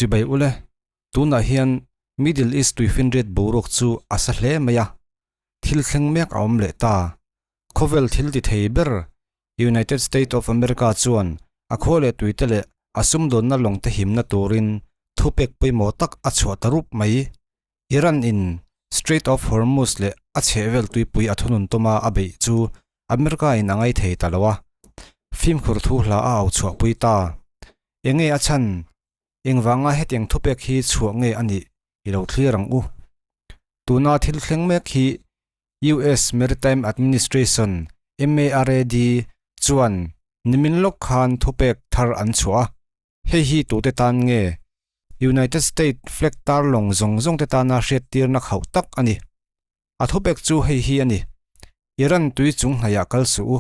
Chibai ule, tunah hian Middle East tuifinriat boruak chu a sa hle mai a, thil thleng mek a awm leh ta. Khawvel thil ti thei ber United State of America chuan a khua leh tuite leh a sumdawnna lawngte himna turin thupek pawimawh tak a chhuah ta rup mai. Iran in Strait of Hormuz leh a chhehvel tuipui a thunun tuma a beih chu America in a ngai thei ta lo a, fimkhur thu hla a au chhuahpui ta. Enge a chhan? Engvanga hetiang thupek hi chhuah nge a nih i lo thlir ang u. Tuna thil thleng mek hi US Maritime Administration, MARAD, chuan nimin lawk khan thupek thar an chhuah a. Hei hi tute tan nge? United States flag tar lawng zawng zawng te tana hriattirna khauh tak a ni. A thupek chu hei hi a ni, Iran tui chung hnaihah kal suh u,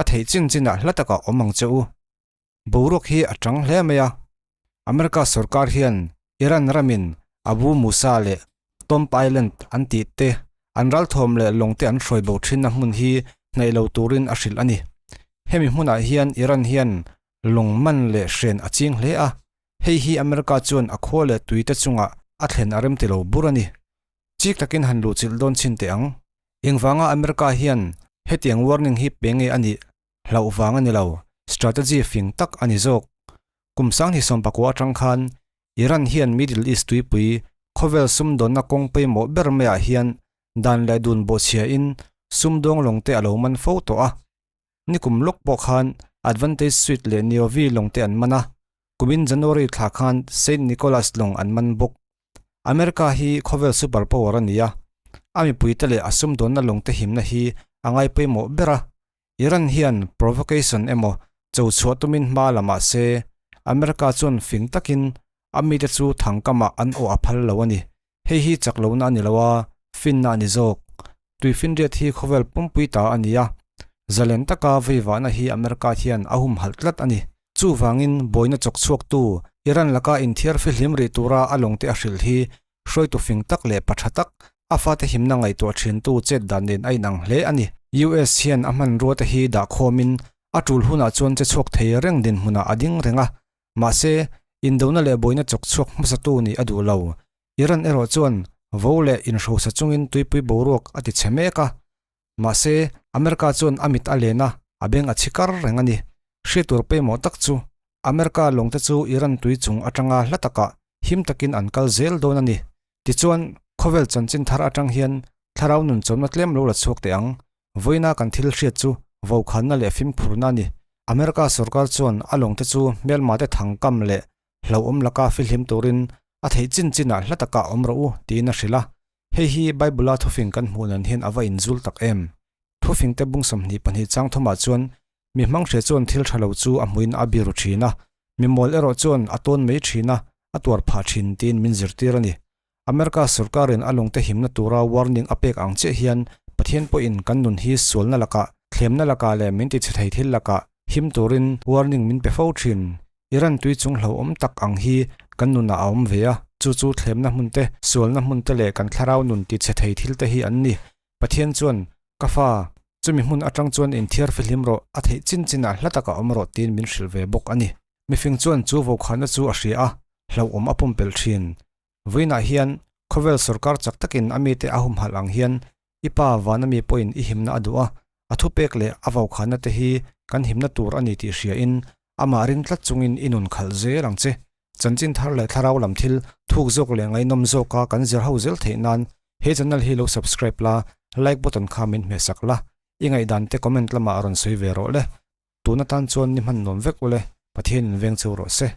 a theih chin chinah hla takah awm ang che u. Boruak hi a tang hle mai a, America sorkar hian Iran ramin Abu Musa leh Tomb Island an tih te an ralthawm leh lawng te an hruai bo thinna hmun hi hnaih lo turin a hrilh a ni. Hemi hmunah hian Iran hian lawng man leh hren a ching hle a, hei hi America chuan a khua leh tui te chungah a thlen a rem ti lo bur a ni. Chik takin han luhchilh dawn chhin teh ang. Engvanga America hian hetiang warning hi pe nge a nih? Hlauh vang a ni lo, strategy fing tak a ni zawk. Kum 2019 atang khan Iran hian Middle East tuipui khawvel sumdawnna kawng pawimawh ber maiah hian dan leh dun bawhchhiain sumdawng lawngte a lo man fo tawh a. Nikum lawk pawh khan Advantage Suite leh Niovi lawngte an man a, kumin January thla khan Saint Nicholas lawng an man bawk. America hi khawvel super power a ni a, a mipuite leh a sumdawnna lawngte himna hi a ngai pawimawh ber a. Iran hian provocation emaw cho chhuah tumin hma la mah se, America chuan fing takin a mite chu thangkamah an awh a phal lo a ni. Hei hi chak lohna a ni lo a, finna a ni zawk. Tuifinriat hi khawvel pumpui ta a ni a, zalen taka veivahna hi America hian a humhalh tlat a ni. Chuvangin buaina chawk chhuaktu Iran laka inthiar fihlim rih tura a lawngte a hrilh hi Hruaitu fing tak leh pa tha tak, a fate himna ngaihtuah thintu chet dan nen a inang hle a ni. US hian a hmanrua te hi dah khawmin a tul hunah chuan che chhuak thei reng dinhmunah a ding reng a, mahse, indona leh buaina chawk chhuak hmasatu nih a duh lo. Iran erawh chuan vo leh inhrosa chungin tuipui boruak a ti chhe mek a, mahse, America chuan a mit a len a, a beng a chhi kar reng a ni. Hriat tur pawimawh tak chu America lawngte chu Iran tui chung atanga hla takah him takin an kal zel dawn a ni. Tichuan, khawvel chanchin thar atang hian thlarau nun chawmna tlem lo la chhuak teh ang. Vawiina kan thil hriat chu vokhanna leh fimkhurna a ni. America sorkar chuan a lawngte chu hmelmate thangkam leh hlauhawm laka fihlim turin a theih chin chinah hla takah awm rawh u tiin a hrilh a. Hei hi Bible-a thufing kan hmuh nan hian a va inzul tak em? Thufingte bung 22 chang thumah chuan Mi hmanghria chuan thil tha lo chu a hmuin a biru thin a, mi mawl erawh chuan a tawn mai thin a, a tuar phah thin tiin min zirtir a ni. America sorkarin a lungte himna tura warning a pek ang chiah hian Pathian pawhin kan nun hi sualna lakah, thlemna lakah leh min tichhe thei thil lakah him turin warning min pe fo thin. Iran tui chung hlauhawm tak ang hi kan nunah a awm ve a, chu chu thlemna hmun te, sualna hmun te leh kan thlarau nun tichhe thei thil te hi an ni. Pathian chuan, Ka fa, chumi hmun atang chuan inthiar fihlim rawh, a theih chin chinah hla takah awm rawh tiin min hrilh ve bawk a ni. Mifing chuan chu vokhanna chu a hria a, hlauhawm a pumpelh thin. Vawiinah hian, khawvel sorkar chak takin a mite a humhalh ang hian, i pa vana mi pawhin i himna a duh a, a thupek leh a vokhanna te hi kan himna tur a ni tih hriain, amah ring tlat chungin i nun khalh zel ang che. Chanchin thar leh thlarau lam thil thuk zawk leh ngaihnawm zawka kan zir ho zel theih nan he channel hi lo subscribe la, like button kha min hmehsak la, i ngaihdan te comment lamah rawn sawi ve rawh le. Tun atan chuan ni hman nuam vek ule, Pathian in veng cheu rawh se.